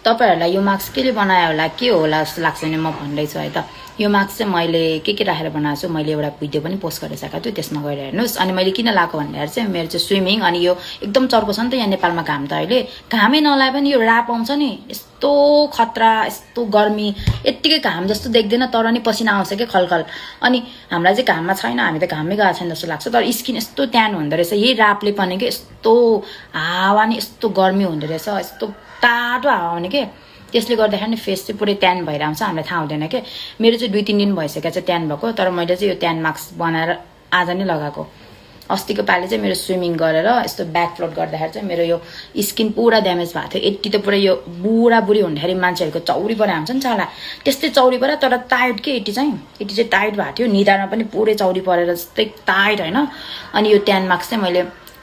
तपाईहरुलाई यो मास्क केले बनायो होला के होला जस्तो लाग्छ नि म भन्दै छु है त यो मास्क चाहिँ मैले के राखेर बनाएको छु मैले एउटा भिडियो पनि पोस्ट गरिसकेको छु त्यसमा गएर हेर्नुस् अनि मैले किन लाको भन्दाखेरि चाहिँ मेरो चाहिँ स्विमिङ अनि यो एकदम चर्को छ नि त यहाँ नेपालमा घाम त अहिले घामै नलाए पनि यो राप आउँछ नि यस्तो खतरा यस्तो गर्मी यतिकै घाम जस्तो देख्दैन तर नि पसिना आउँछ के खलखल अनि हामीलाई चाहिँ घाममा छैन हामी त घाममै गएको छैन जस्तो लाग्छ तर स्किन यस्तो ट्यान हुँदो रहेछ यही रापले पनि के यस्तो हावा नि यस्तो गर्मी हुँदो रहेछ यस्तो तातो हावा आउने के त्यसले गर्दाखेरि नि फेस चाहिँ पुरै ट्यान भएर आउँछ हामीलाई थाहा हुँदैन के मेरो चाहिँ 2-3 दिन भइसक्यो चाहिँ ट्यान भएको तर मैले चाहिँ यो ट्यान मास्क बनाएर आज नै लगाएको अस्तिको पालि चाहिँ मेरो स्विमिङ गरेर यस्तो ब्याक फ्लोट गर्दाखेरि चाहिँ मेरो यो स्किन पुरा ड्यामेज भएको थियो यति त पुरै यो बुढी हुँदाखेरि मान्छेहरूको चौरी परे हुन्छ नि छाला त्यस्तै चौरी परे तर टाइट के यति चाहिँ टाइट भएको थियो निधारमा पनि पुरै चौरी परेर जस्तै टाइट हैन अनि यो ट्यान मास्क चाहिँ मैले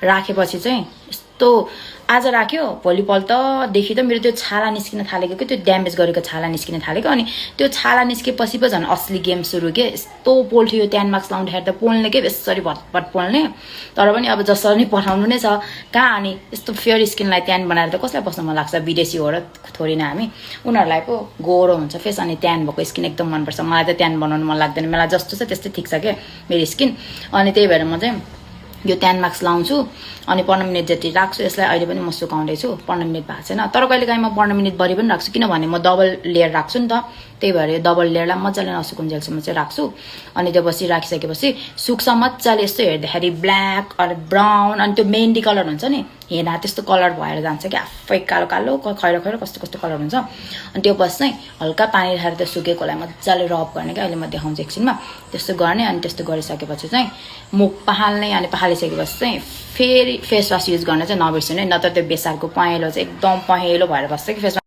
राखेपछि चाहिँ यस्तो आज राख्यो भोलिपल्ट देखि त मेरो त्यो छाला निस्किन थालेको के त्यो ड्यामेज गरेको छाला निस्किन थालेको अनि त्यो छाला निस्केपछि पो झन् असली गेम सुरु के यस्तो पोल्थ्यो यो ट्यान मास्क लाउँदाखेरि त पोल्ने के यसरी भटभट पोल्ने तर पनि अब जसरी पठाउनु नै छ कहाँ अनि यस्तो फेयर स्किनलाई ट्यान बनाएर त कसलाई बस्न मन लाग्छ विदेशी हो र थोरै न हामी उनीहरूलाई पो गोरो हुन्छ फेस अनि ट्यान भएको स्किन एकदम मनपर्छ मलाई त ट्यान बनाउनु मन लाग्दैन मलाई जस्तो छ त्यस्तै ठिक छ के मेरो स्किन अनि त्यही भएर म चाहिँ यो ट्यान मास्क लाउँछु अनि 15 मिनेट जति राख्छु यसलाई अहिले पनि म सुकाउँदै छु 15 मिनेट भएको छैन तर कहिलेकाहीँ म 15 मिनेट बढी पनि राख्छु किनभने म डबल लेयर राख्छु नि त त्यही भएर यो डबल लेयरलाई मजाले नसुकुन्जेलसम्म चाहिँ राख्छु अनि त्यो पछि राखिसकेपछि सुक्छ मजाले यस्तो हेर्दाखेरि ब्ल्याक अनि ब्राउन अनि त्यो मेहन्दी कलर हुन्छ नि हेर्दा त्यस्तो कलर भएर जान्छ कि आफै कालो कालो खैरो खैरो कस्तो कस्तो कलर हुन्छ अनि त्यो पछि चाहिँ हल्का पानी राखेर त्यो सुकेकोलाई मजाले रब गर्ने क्या अहिले म देखाउँछु एकछिनमा त्यस्तो गर्ने अनि त्यस्तो गरिसकेपछि चाहिँ मुख पखाल्ने अनि पखालिसकेपछि चाहिँ फेरि फेस वास युज गर्न चाहिँ नबिर्सिनु है नत्र त्यो बेसारको पहेँलो चाहिँ एकदम पहेँलो भएर बस्छ कि फेसमा